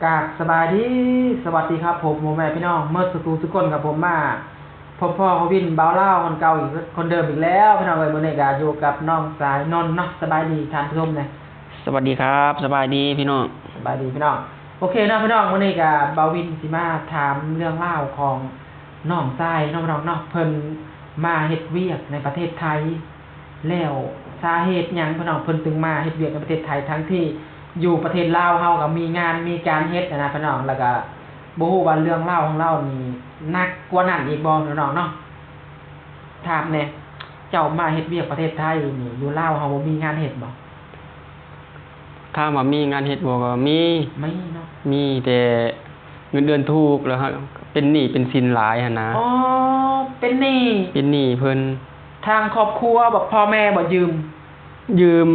ກາບສະບາຍດີ ສະຫວັດດີຄັບຜົມ ພໍ່ແມ່ພີ່ນ້ອງໝົດສູ່ຜູ້ສູ່ຄົນ ກັບຜົມມາພົບພໍ້ ພໍ່ວິນ ບ່າວລາວ ຄົນເກົ່າອີກ ຄົນເດີມອີກແລ້ວ ພີ່ນ້ອງເອີຍ. ມື້ນີ້ກະຢູ່ກັບນ້ອງຊາຍນົນເນາະ. ສະບາຍດີທ່ານຜູ້ຊົມແດ່. ສະຫວັດດີຄັບ ສະບາຍດີພີ່ນ້ອງ. ສະບາຍດີພີ່ນ້ອງ. ໂອເຄເນາະພີ່ນ້ອງ ມື້ນີ້ກະບ່າວວິນຊິມາຖາມເລື່ອງລາວຂອງນ້ອງຊາຍເນາະພີ່ນ້ອງເນາະ ເພິ່ນມາເຮັດວຽກໃນປະເທດໄທ ແລ້ວສາເຫດຫຍັງພີ່ນ້ອງ ເພິ່ນຈຶ່ງມາເຮັດວຽກໃນປະເທດໄທ ທັງທີ່ຢູ່ປະເທດລາວເຮົາກໍມີງານມີການເຮັດຫັ້ນນະພີ່ນ້ອງ ແລ້ວກໍບໍ່ຮູ້ວ່າເລື່ອງລາວຂອງລາວນີ້ໜັກກວ່ານັ້ນອີກບໍ່ພີ່ນ້ອງເນາະ. ຖາມແດ່ ເຈົ້າມາເຮັດວຽກປະເທດໄທນີ້ ຢູ່ລາວເຮົາບໍ່ມີງານເຮັດບໍ່? ຖາມວ່າມີງານເຮັດບໍ່ ກໍມີ ມີເນາະ ມີແຕ່ເງິນເດືອນຖືກ ແລ້ວເຮົາເປັນໜີ້ເປັນສິນຫຼາຍຫັ້ນນະ. ອໍ ເປັນໜີ້ ເປັນໜີ້ເພິ່ນ. ທາງຄອບຄົວບໍ ພໍ່ແມ່ບໍຢືມ? ຢືມ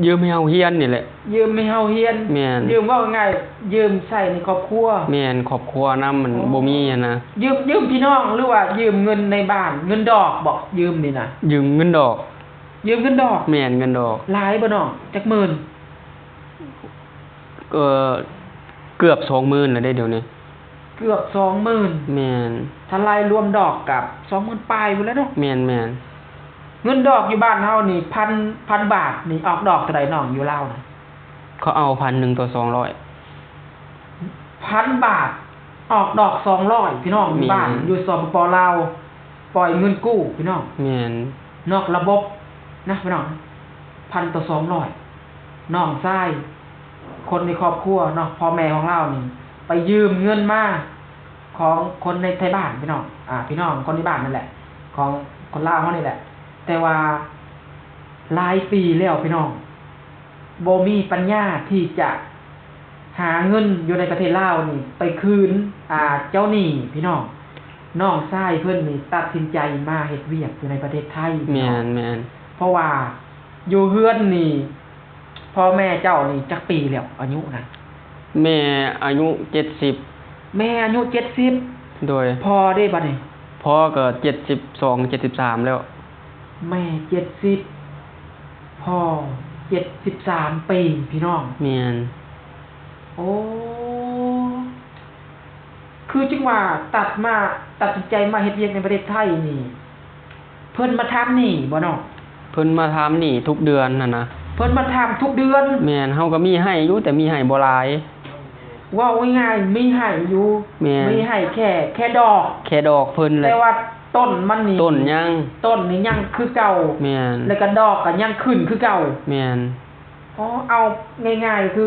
ຢືມໃຫ້ເຮົາຮຽນນີ້ແຫຼະ. ຢືມໃຫ້ເຮົາຮຽນ? ແມ່ນ. ຢືມ ເວົ້າງ່າຍໆ ຢືມໃຊ້ໃນຄອບຄົວ? ແມ່ນ ຄອບຄົວນຳມັນ ອໍ ບໍ່ມີຫັ້ນນະ. ຢືມ ຢືມພີ່ນ້ອງ ຫຼືວ່າຢືມເງິນໃນບ້ານ ເງິນດອກບໍ ຢືມນີ້ນະ? ຢືມເງິນດອກ. ຢືມເງິນດອກ? ແມ່ນ ເງິນດອກ. ຫຼາຍບໍ່ນ້ອງ ຈັກໝື່ນ? ເອີ ເກືອບສອງໝື່ນແລ້ວເດ້ດຽວນີ້. ເກືອບສອງໝື່ນ? ແມ່ນ. ຖ້າໄລ່ລວມດອກກໍສອງໝື່ນປາຍພຸ້ນແຫຼະເນາະ? ແມ່ນໆ. ເງິນດອກຢູ່ບ້ານເຮົານີ້ ພັນ ພັນບາດນີ້ ອອກດອກເທົ່າໃດນ້ອງ ຢູ່ລາວນະ? ເຂົາເອົາພັນໜຶ່ງຕໍ່ສອງຮ້ອຍ. ພັນບາດ ອອກດອກສອງຮ້ອຍ ພີ່ນ້ອງ. ແມ່ນ. ຢູ່ບ້ານ ຢູ່ ສປປ ລາວ ປ່ອຍເງິນກູ້ພີ່ນ້ອງ. ແມ່ນ. ນອກລະບົບນະພີ່ນ້ອງ ພັນຕໍ່ສອງຮ້ອຍ. ນ້ອງຊາຍ ຄົນໃນຄອບຄົວເນາະ ພໍ່ແມ່ຂອງລາວນີ້ ໄປຢືມເງິນມາຂອງຄົນໃນໄທບ້ານພີ່ນ້ອງ ອ່າ ພີ່ນ້ອງຄົນໃນບ້ານນັ້ນແຫຼະ ຂອງຄົນລາວເຮົານີ້ແຫຼະ. ແຕ່ວ່າຫຼາຍປີແລ້ວພີ່ນ້ອງ ບໍ່ມີປັນຍາທີ່ຈະຫາເງິນຢູ່ໃນປະເທດລາວນີ້ໄປຄືນ ອ່າ ເຈົ້າໜີ້ພີ່ນ້ອງ. ນ້ອງຊາຍເພິ່ນນີ້ຕັດສິນໃຈມາເຮັດວຽກຢູ່ໃນປະເທດໄທ. ແມ່ນໆ. ເພາະວ່າຢູ່ເຮືອນນີ້ ພໍ່ແມ່ເຈົ້ານີ້ຈັກປີແລ້ວ ອາຍຸນະ? ແມ່ອາຍຸເຈັດສິບ. ແມ່ອາຍຸເຈັດສິບ? ໂດຍ. ພໍ່ເດບັດນີ້? ພໍ່ກໍເຈັດສິບສອງ ເຈັດສິບສາມແລ້ວ. ແມ່ເຈັດສິບ ພໍ່ເຈັດສິບສາມປີພີ່ນ້ອງ. ແມ່ນ. ໂອ້ ຄືຈຶ່ງວ່າຕັດມາ ຕັດສິນໃຈມາເຮັດວຽກໃນປະເທດໄທນີ້ ເພິ່ນມາທາມໜີ້ບໍ່ນ້ອງ? ເພິ່ນມາທາມໜີ້ທຸກເດືອນຫັ້ນນະ. ເພິ່ນມາທາມທຸກເດືອນ? ແມ່ນ. ເຮົາກໍມີໃຫ້ຢູ່ ແຕ່ມີໃຫ້ບໍ່ຫຼາຍ. ເວົ້າງ່າຍໆ ມີໃຫ້ຢູ່. ແມ່ນ. ມີໃຫ້ແຄ່ ແຄ່ດອກ ແຄ່ດອກເພິ່ນແຫຼະ. ແຕ່ວ່າຕົ້ນມັນນີ້ ຕົ້ນຍັງ ຕົ້ນນີ້ຍັງຄືເກົ່າ. ແມ່ນ. ແລ້ວກໍດອກກໍຍັງຂຶ້ນຄືເກົ່າ. ແມ່ນ. ອໍ ເອົາງ່າຍໆ ຄື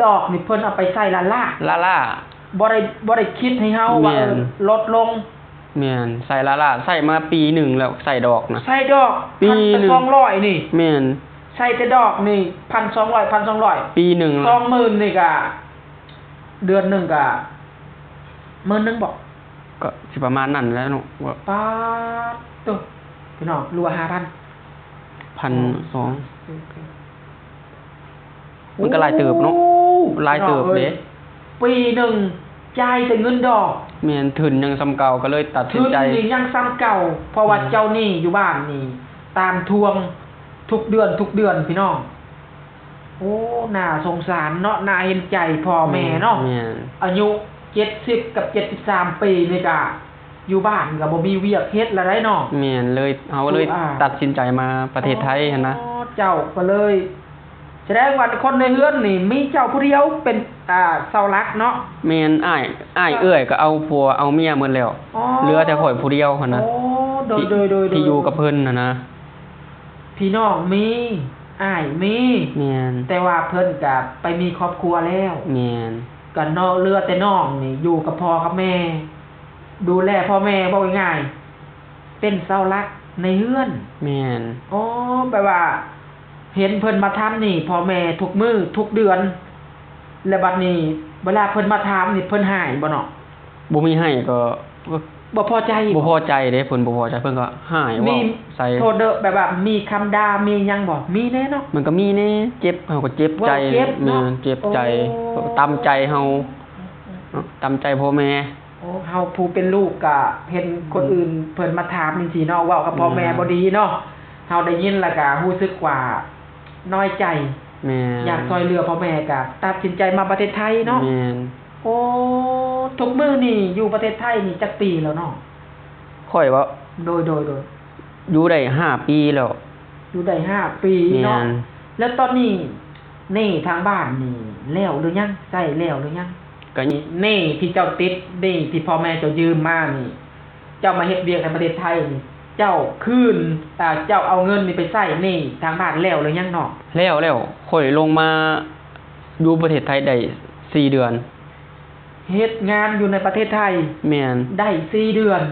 ດອກນີ້ເພິ່ນເອົາໄປໃສ່ລ້າໆ ລ້າໆ ບໍ່ໄດ້ ບໍ່ໄດ້ຄິດໃຫ້ເຮົາວ່າ ແມ່ນ ເອີ ລົດລົງ. ແມ່ນ. ໃສ່ລ້າໆ ໃສ່ມາປີໜຶ່ງແລ້ວ ໃສ່ດອກນະ. ໃສ່ດອກ ປີໜຶ່ງ ພັນສອງຮ້ອຍນີ້. ແມ່ນ. ໃສ່ແຕ່ດອກນີ້ ພັນສອງຮ້ອຍ ພັນສອງຮ້ອຍ ປີໜຶ່ງ. ສອງໝື່ນນີ້ກະ ເດືອນໜຶ່ງກະໝື່ນໜຶ່ງບໍ? ກໍຊິປະມານນັ້ນແຫຼະເນາະ. ປາດໂທ້ ພີ່ນ້ອງ ຫຼືວ່າຫ້າພັນ? ພັນສອງ. ໂອ້ ມັນກໍຫຼາຍເຕີບເນາະ. ໂອ້ ຫຼາຍເຕີບເດ້. ພີ່ນ້ອງເອີຍ ປີໜຶ່ງຈ່າຍແຕ່ເງິນດອກ. ແມ່ນ. ທຶນຍັງສ່ຳເກົ່າ ກໍເລີຍຕັດສິນໃຈ. ທຶນນີ້ຍັງສ່ຳເກົ່າ ເພາະວ່າ ອືມ ເຈົ້າໜີ້ຢູ່ບ້ານນີ້ຕາມທວງທຸກເດືອນ ທຸກເດືອນ ພີ່ນ້ອງ. ໂອ້ ໜ້າສົງສານເນາະ ໜ້າເຫັນໃຈພໍ່ແມ່ເນາະ. ແມ່ນ ແມ່ນ. ອາຍຸເຈັດສິບກັບເຈັດສິບສາມປີນີ້ກະ ຢູ່ບ້ານກໍບໍ່ມີວຽກເຮັດລະໄດ໋ນ້ອງ. ແມ່ນເລີຍ. ເຮົາເລີຍ ອ່າ ຕັດສິນໃຈມາປະເທດໄທຫັ້ນນະ. ອໍ ເຈົ້າກໍເລີຍ ສະແດງວ່າຄົນໃນເຮືອນນີ້ມີເຈົ້າຜູ້ດຽວເປັນ ອ່າ ເສົາຫຼັກເນາະ. ແມ່ນ. ອ້າຍ ອ້າຍເອື້ອຍກໍເອົາຜົວເອົາເມຍໝົດແລ້ວ. ອໍ ເຫຼືອແຕ່ຂ້ອຍຜູ້ດຽວຫັ້ນນະ. ໂອ້ ໂດຍ ທີ່ ໂດຍ ໂດຍ ທີ່ຢູ່ກັບເພິ່ນຫັ້ນນະ. ພີ່ນ້ອງມີ ອ້າຍມີ. ແມ່ນ. ແຕ່ວ່າເພິ່ນກະໄປມີຄອບຄົວແລ້ວ. ແມ່ນ. ກະເນາະ ເຫຼືອແຕ່ນ້ອງນີ້ຢູ່ກັບພໍ່ກັບແມ່ ດູແລພໍ່ແມ່ ເວົ້າງ່າຍໆ ເປັນເສົາຫຼັກໃນເຮືອນ. ແມ່ນ. ອໍ ແບບວ່າເຫັນເພິ່ນມາທາມໜີ້ພໍ່ແມ່ທຸກມື້ທຸກເດືອນ ແລ້ວບັດນີ້ເວລາເພິ່ນມາທາມນີ້ ເພິ່ນຮ້າຍບໍ່ນ້ອງ? ບໍ່ມີໃຫ້ກໍ ບໍ່ພໍໃຈ ບໍ່ພໍໃຈເດ້. ເພິ່ນບໍ່ພໍໃຈ ເພິ່ນກໍຮ້າຍ ມີ ເວົ້າໃສ່ ໂທດເດີ ແບບວ່າມີຄຳດ່າມີຫຍັງບໍ່? ມີແນ່ເນາະ. ມັນກໍມີແນ່. ເຈັບ ເຮົາກໍເຈັບໃຈ. ເວົ້າເຈັບເນາະ. ແມ່ນ. ເຈັບໃຈ. ໂອ້ ກໍຕາມໃຈເຮົາເນາະ ຕາມໃຈພໍ່ແມ່. ໂອ້ ເຮົາຜູ້ເປັນລູກກໍເຫັນຄົນອື່ນເພິ່ນມາຖາມຈັ່ງຊີ້ເນາະ ເວົ້າກັບພໍ່ແມ່ ອືມ ບໍ່ດີເນາະ ເຮົາໄດ້ຍິນແລ້ວກໍຮູ້ສຶກວ່ານ້ອຍໃຈ. ແມ່ນ. ຢາກຊ່ອຍເຫຼືອພໍ່ແມ່ ກໍຕັດສິນໃຈມາປະເທດໄທເນາະ. ແມ່ນ. ໂອ້ ທຸກມື້ນີ້ຢູ່ປະເທດໄທນີ້ຈັກປີແລ້ວນ້ອງ? ຂ້ອຍເບາະ? ໂດຍ ໂດຍ ໂດຍ. ຢູ່ໄດ້ຫ້າປີແລ້ວ. ຢູ່ໄດ້ຫ້າປີເນາະ. ແມ່ນ. ແລ້ວຕອນນີ້ໜີ້ທາງບ້ານນີ້ແລ້ວຫຼືຍັງ? ໃຊ້ແລ້ວຫຼືຍັງ? ກໍ ໜີ້ທີ່ເຈົ້າຕິດ ໜີ້ທີ່ພໍ່ແມ່ເຈົ້າຢືມມານີ້ ເຈົ້າມາເຮັດວຽກໃນປະເທດໄທນີ້ ເຈົ້າຄືນ ອ່າ ເຈົ້າເອົາເງິນນີ້ໄປໃຊ້ໜີ້ທາງບ້ານແລ້ວຫຼືຍັງນ້ອງ? ແລ້ວ ແລ້ວ. ຂ້ອຍລົງມາຢູ່ປະເທດໄທໄດ້ສີ່ເດືອນ. ເຮັດງານຢູ່ໃນປະເທດໄທ ແມ່ນ ໄດ້ສີ່ເດືອນ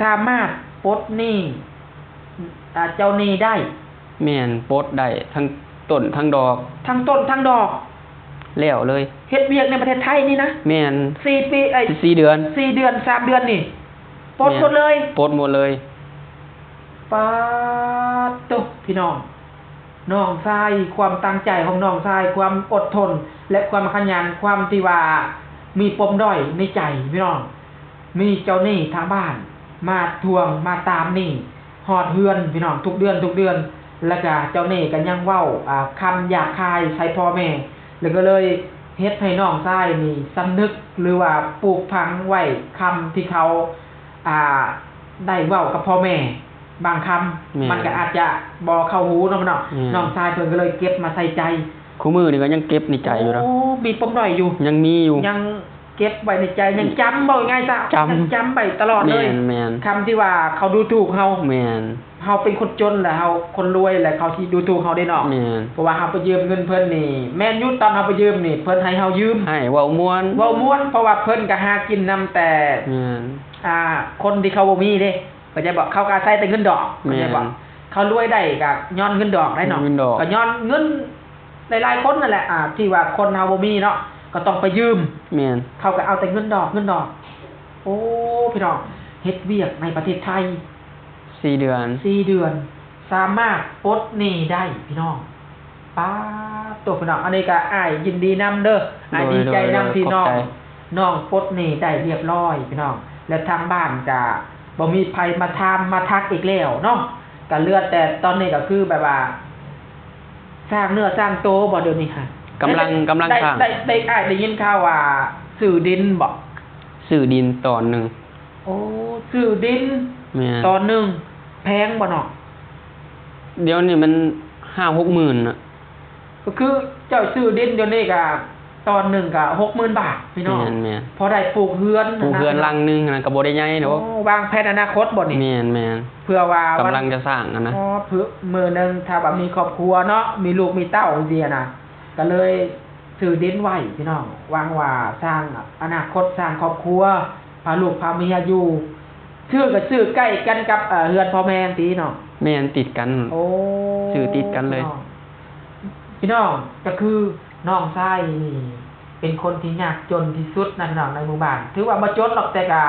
ສາມາດປົດໜີ້ ອ່າ ເຈົ້າໜີ້ໄດ້. ແມ່ນ ປົດໄດ້ທັງຕົ້ນທັງດອກ. ທັງຕົ້ນທັງດອກ ແລ້ວເລີຍ. ເຮັດວຽກໃນປະເທດໄທນີ້ນະ? ແມ່ນ. ສີ່ປີ ເອີຍ ສີ່ເດືອນ ສີ່ເດືອນ ສາມເດືອນນີ້ ປົດ ແມ່ນ ໝົດເລີຍ? ປົດໝົດເລີຍ. ປາດໂທ້ ພີ່ນ້ອງ ນ້ອງຊາຍ ຄວາມຕັ້ງໃຈຂອງນ້ອງຊາຍ ຄວາມອົດທົນ ແລະ ຄວາມຂະຫຍັນ ຄວາມທີ່ວ່າມີປົມດ້ອຍໃນໃຈ ພີ່ນ້ອງ. ມີເຈົ້າໜີ້ທາງບ້ານມາທວງມາຕາມໜີ້ຮອດເຮືອນ ພີ່ນ້ອງ ທຸກເດືອນ ທຸກເດືອນ. ແລ້ວກະເຈົ້າໜີ້ກໍຍັງເວົ້າ ອ່າ ຄຳຫຍາບຄາຍໃສ່ພໍ່ແມ່ ແລ້ວກໍເລີຍເຮັດໃຫ້ນ້ອງຊາຍນີ້ສຳນຶກ ຫຼືວ່າປູກຝັງໄວ້ຄຳທີ່ເຂົາ ອ່າ ໄດ້ເວົ້າກັບພໍ່ແມ່ບາງຄຳ ແມ່ນ ມັນກໍອາດຈະບໍ່ເຂົ້າຫູເນາະ ແມ່ນ ນ້ອງຊາຍເພິ່ນກໍເລີຍເກັບມາໃສ່ໃຈ. ຄູ່ມື້ນີ້ກໍຍັງເກັບໃນໃຈຢູ່ເນາະ. ໂອ້ ມີປົມດ້ອຍຢູ່ ຍັງມີຢູ່ ຍັງເກັບໄວ້ໃນໃຈ ຍັງຈຳ ເວົ້າງ່າຍໆຊະ ຈຳ ຍັງຈຳໄວ້ຕະຫຼອດເລີຍ. ແມ່ນ ແມ່ນ. ຄຳທີ່ວ່າເຂົາດູຖູກເຮົາ ແມ່ນ ເຮົາເປັນຄົນຈົນ ແລ້ວເຮົາຄົນລວຍ ແລ້ວເຂົາຊິດູຖູກເຮົາເດ້ນ້ອງ. ແມ່ນ. ເພາະວ່າເຮົາໄປຢືມເງິນເພິ່ນນີ້ ແມ່ນຢູ່ ຕອນເຮົາໄປຢືມນີ້ ເພິ່ນໃຫ້ເຮົາຢືມ ໃຫ້ເວົ້າມ່ວນ ເວົ້າມ່ວນ ເພາະວ່າເພິ່ນກໍຫາກິນນຳແຕ່ ແມ່ນ ອ່າ ຄົນທີ່ເຂົາບໍ່ມີເດ້ ເຂົ້າໃຈບໍ່? ເຂົາກໍອາໄສແຕ່ເງິນດອກ ເຂົ້າໃຈບໍ່? ແມ່ນ. ເຂົາລວຍໄດ້ກໍຍ້ອນເງິນດອກໄດ໋ເນາະ ເງິນດອກ ກໍຍ້ອນເງິນ ຫຼາຍໆຄົນນັ້ນແຫຼະ ອ່າ ທີ່ວ່າຄົນເຮົາບໍ່ມີເນາະ ກໍຕ້ອງໄປຢືມ. ແມ່ນ. ເຂົາກໍເອົາແຕ່ເງິນດອກ ເງິນດອກ. ໂອ້ ພີ່ນ້ອງ ເຮັດວຽກໃນປະເທດໄທສີ່ເດືອນ ສີ່ເດືອນ ສາມາດປົດໜີ້ໄດ້ ພີ່ນ້ອງ. ປາດໂທ້ ພີ່ນ້ອງ ອັນນີ້ກໍອ້າຍຍິນດີນຳເດີ ອ້າຍດີໃຈນຳທີ່ນ້ອງ ນ້ອງປົດໜີ້ໄດ້ລຽບລ້ອຍ ພີ່ນ້ອງ. ແລະ ທາງບ້ານກໍບໍ່ມີໃຜມາຖາມມາທັກອີກແລ້ວເນາະ ກໍເຫຼືອແຕ່ຕອນນີ້ກໍຄືແບບວ່າ ສ້າງເນື້ອສ້າງໂຕບໍ່ດຽວນີ້ຫະ? ກຳລັງ ໄດ້ ກຳລັງສ້າງ ໄດ້ ໄດ້ ອ້າຍໄດ້ຍິນຂ່າວວ່າຊື້ດິນບໍ່? ຊື້ດິນຕອນໜຶ່ງ. ໂອ້ ຊື້ດິນ ແມ່ນ ຕອນໜຶ່ງ ແພງບໍ່ນ້ອງ? ດຽວນີ້ມັນຫ້າຫົກໝື່ນນະ. ກໍຄືເຈົ້າຊື້ດິນດຽວນີ້ກະຕອນໜຶ່ງກະຫົກໝື່ນບາດ ພີ່ນ້ອງ. ແມ່ນໆ. ພໍໄດ້ປູກເຮືອນ ປູກເຮືອນຫຼັງໜຶ່ງຫັ້ນນະ ກໍບໍ່ໄດ້ໃຫຍ່ດອກ. ໂອ້ ວາງແຜນອະນາຄົດບໍ່ນີ້? ແມ່ນໆ. ເພື່ອວ່າກຳລັງຈະສ້າງຫັ້ນນະ. ອໍ ເພື່ອມື້ໜຶ່ງຖ້າວ່າມີຄອບຄົວເນາະ ມີລູກມີເຕົ້າຈັ່ງຊີ້ນະ ກໍເລີຍຊື້ດິນໄວ້ພີ່ນ້ອງ ຫວັງວ່າສ້າງອະນາຄົດ ສ້າງຄອບຄົວ ພາລູກພາເມຍຢູ່. ຊື້ກໍຊື້ໃກ້ກັນກັບ ເອີ ເຮືອນພໍ່ແມ່ຫັ້ນຕິນ້ອງ? ແມ່ນ ຕິດກັນ. ໂອ້ ຊື້ຕິດກັນເລີຍ. ພີ່ນ້ອງ ພີ່ນ້ອງ ກໍຄືນ້ອງຊາຍນີ້ເປັນຄົນທີ່ຍາກຈົນທີ່ສຸດນະພີ່ນ້ອງ ໃນໝູ່ບ້ານ. ຖືວ່າບໍ່ຈົນດອກ ແຕ່ກໍ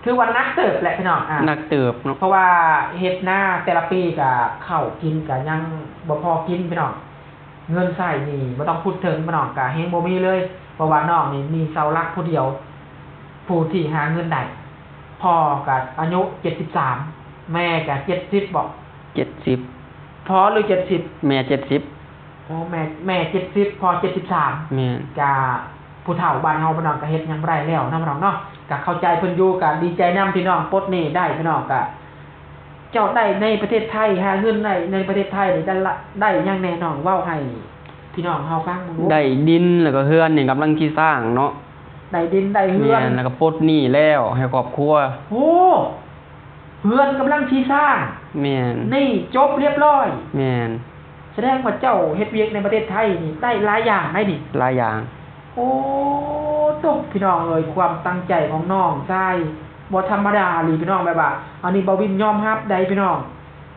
ຖືວ່າໜັກເຕີບແຫຼະພີ່ນ້ອງ. ອ່າ ໜັກເຕີບເນາະ ເພາະວ່າເຮັດນາແຕ່ລະປີກໍເຂົ້າກິນກໍຍັງບໍ່ພໍກິນພີ່ນ້ອງ. ເງິນໃຊ້ນີ້ບໍ່ຕ້ອງພູດເຖິງພີ່ນ້ອງ ກະແຮງບໍ່ມີເລີຍ ເພາະວ່ານ້ອງນີ້ມີເສົາຫຼັກຜູ້ດຽວ ຜູ້ທີ່ຫາເງິນໄດ້. ພໍ່ກະອາຍຸເຈັດສິບສາມ ແມ່ກະເຈັດສິບບໍ? ເຈັດສິບ. ພໍ່ຫຼືເຈັດສິບ? ແມ່ເຈັດສິບ. ໂອ້ ແມ່ ແມ່ເຈັດສິບ ພໍ່ເຈັດສິບສາມ. ແມ່ນ. ກະຜູ້ເຖົ້າບ້ານເຮົາພີ່ນ້ອງ ກະເຮັດຫຍັງບໍ່ໄດ້ແລ້ວເນາະພີ່ນ້ອງເນາະ. ກະເຂົ້າໃຈເພິ່ນຢູ່ ກະດີໃຈນຳທີ່ນ້ອງປົດໜີ້ໄດ້ພີ່ນ້ອງ. ກະ ເຈົ້າໄດ້ໃນປະເທດໄທ ຫາເງິນໄດ້ໃນປະເທດໄທນີ້ ໄດ້ ໄດ້ຫຍັງແດ່ນ້ອງ ເວົ້າໃຫ້ພີ່ນ້ອງເຮົາຟັງເບິ່ງດູ. ໄດ້ດິນ ແລ້ວກໍເຮືອນນີ້ກຳລັງຊິສ້າງເນາະ. ໄດ້ດິນໄດ້ເຮືອນ. ແມ່ນ ແລ້ວກໍປົດໜີ້ແລ້ວໃຫ້ຄອບຄົວ. ໂອ້ ເຮືອນກຳລັງຊິສ້າງ. ແມ່ນ. ໜີ້ຈົບລຽບລ້ອຍ. ແມ່ນ. ສະແດງວ່າເຈົ້າເຮັດວຽກໃນປະເທດໄທນີ້ໄດ້ຫຼາຍຢ່າງໄດ໋ນີ້. ຫຼາຍຢ່າງ. ໂອ້ ໂທ້ ພີ່ນ້ອງເອີຍ ຄວາມຕັ້ງໃຈຂອງນ້ອງຊາຍບໍ່ທຳມະດາອີ່ຫຼີພີ່ນ້ອງ. ແບບວ່າ ອັນນີ້ບ່າວວິນຍອມຮັບໄດ໋ພີ່ນ້ອງ.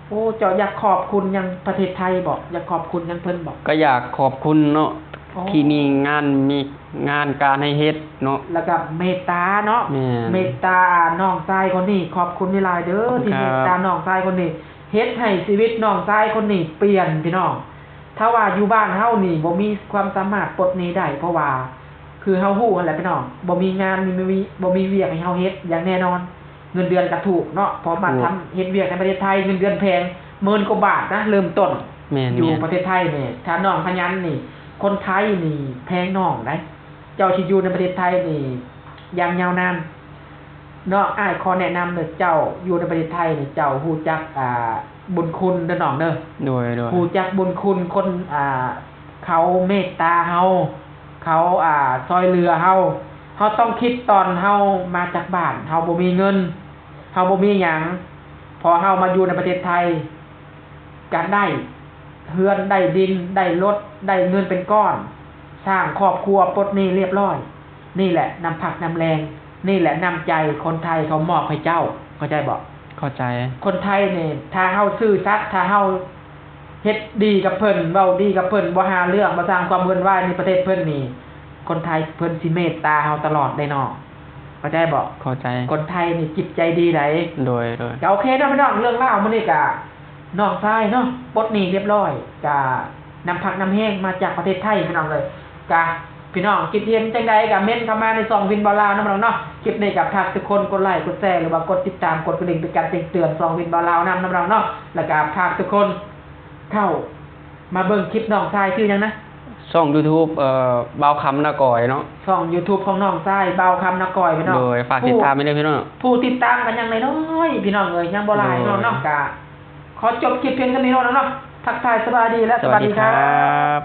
ໂອ້ ເຈົ້າຢາກຂອບຄຸນຫຍັງປະເທດໄທບໍ? ຢາກຂອບຄຸນຫຍັງເພິ່ນບໍ? ກໍຢາກຂອບຄຸນເນາະ ໂອ້ ທີ່ມີງານ ມີງານການໃຫ້ເຮັດເນາະ ແລ້ວກໍເມດຕາເນາະ. ແມ່ນ. ເມດຕານ້ອງຊາຍຄົນນີ້ ຂອບຄຸນຫຼາຍໆເດີ ຂອບຄຸນ ທີ່ເມດຕາ ຄັບ ນ້ອງຊາຍຄົນນີ້ ເຮັດໃຫ້ຊີວິດນ້ອງຊາຍຄົນນີ້ປ່ຽນພີ່ນ້ອງ. ຖ້າວ່າຢູ່ບ້ານເຮົານີ້ບໍ່ມີຄວາມສາມາດປົດໜີ້ໄດ້ ເພາະວ່າຄືເຮົາຮູ້ຫັ້ນແຫຼະພີ່ນ້ອງ ບໍ່ມີງານ ມີ ມີ ບໍ່ມີວຽກໃຫ້ເຮົາເຮັດຢ່າງແນ່ນອນ. ເງິນເດືອນກໍຖືກເນາະ ເພາະມາ ຖືກ ທຳເຮັດວຽກໃນປະເທດໄທ ເງິນເດືອນແພງ ໝື່ນກວ່າບາດນະ ເລີ່ມຕົ້ນ. ແມ່ນໆ. ຢູ່ປະເທດໄທນີ້ ຖ້ານ້ອງຂະຫຍັນນີ້ ຄົນໄທນີ້ແພງນ້ອງໃດ໋ ເຈົ້າຊິຢູ່ໃນປະເທດໄທນີ້ຢ່າງຍາວນານເນາະ. ອ້າຍຂໍແນະນຳເດີ ເຈົ້າຢູ່ໃນປະເທດໄທນີ້ ເຈົ້າຮູ້ຈັກ ອ່າ ບຸນຄຸນເດີນ້ອງເດີ. ໂດຍ ໂດຍ. ຮູ້ຈັກບຸນຄຸນຄົນ ອ່າ ເຂົາເມດຕາເຮົາ ເຂົາ ອ່າ ຊ່ອຍເຫຼືອເຮົາ. ເຮົາຕ້ອງຄິດຕອນເຮົາມາຈາກບ້ານ ເຮົາບໍ່ມີເງິນ ເຮົາບໍ່ມີຫຍັງ ພໍເຮົາມາຢູ່ໃນປະເທດໄທ ກະໄດ້ເຮືອນ ໄດ້ດິນ ໄດ້ລົດ ໄດ້ເງິນເປັນກ້ອນ ສ້າງຄອບຄົວ ປົດໜີ້ລຽບຮ້ອຍ. ນີ້ແຫຼະນ້ຳພັກນ້ຳແຮງ ນີ້ແຫຼະນ້ຳໃຈຄົນໄທເຂົາມອບໃຫ້ເຈົ້າ ເຂົ້າໃຈບໍ່? ເຂົ້າໃຈ. ຄົນໄທນີ້ ຖ້າເຮົາຊື່ສັດ ຖ້າເຮົາເຮັດດີກັບເພິ່ນ ເວົ້າດີກັບເພິ່ນ ບໍ່ຫາເລື່ອງ ບໍ່ສ້າງຄວາມວຸ່ນວາຍໃນປະເທດເພິ່ນນີ້ ຄົນໄທເພິ່ນຊິເມດຕາເຮົາຕະຫຼອດເດ້ນ້ອງ ເຂົ້າໃຈບໍ່? ເຂົ້າໃຈ. ຄົນໄທນີ້ຈິດໃຈດີໃດ໋. ໂດຍ ໂດຍ. ກະໂອເຄເນາະພີ່ນ້ອງ ເລື່ອງລາວມື້ນີ້ກະ ນ້ອງຊາຍເນາະ ປົດໜີ້ລຽບຮ້ອຍ ກະນ້ຳພັກນ້ຳແຮງມາຈາກປະເທດໄທພີ່ນ້ອງເອີຍ. ກະພີ່ນ້ອງຄິດເຫັນຈັ່ງໃດກະເມັ້ນເຂົ້າມາໃນຊ່ອງວິນບ່າວລາວນຳພີ່ນ້ອງເນາະ. ຄລິບນີ້ກະຝາກທຸກຄົນກົດໄລ ກົດແຊ ຫຼືວ່າກົດຕິດຕາມ ກົດກະດິ່ງເປັນການແຈ້ງເຕືອນຊ່ອງວິນບ່າວລາວນຳ ນຳພີ່ນ້ອງເນາະ. ແລ້ວກະຝາກທຸກຄົນເຂົ້າມາເບິ່ງຄລິບນ້ອງຊາຍ ຊື່ຫຍັງນະ? ຊ່ອງຢູທູບ ເອີ ບ່າວຄຳນາກອຍເນາະ. ຊ່ອງຢູທູບຂອງນ້ອງຊາຍ ບ່າວຄຳນາກອຍພີ່ນ້ອງ. ໂດຍ. ຝາກຕິດຕາມໄວ້ເດີພີ່ນ້ອງ. ຜູ້ຕິດຕາມກະຍັງນ້ອຍໆ ພີ່ນ້ອງເອີຍ ຍັງບໍ່ຫຼາຍພີ່ນ້ອງເນາະ. ກະ ຂໍຈົບຄລິບພຽງສ່ຳນີ້ເນາະ ທັກທາຍສະບາຍດີ ແລະ ສະຫວັດດີຄັບ.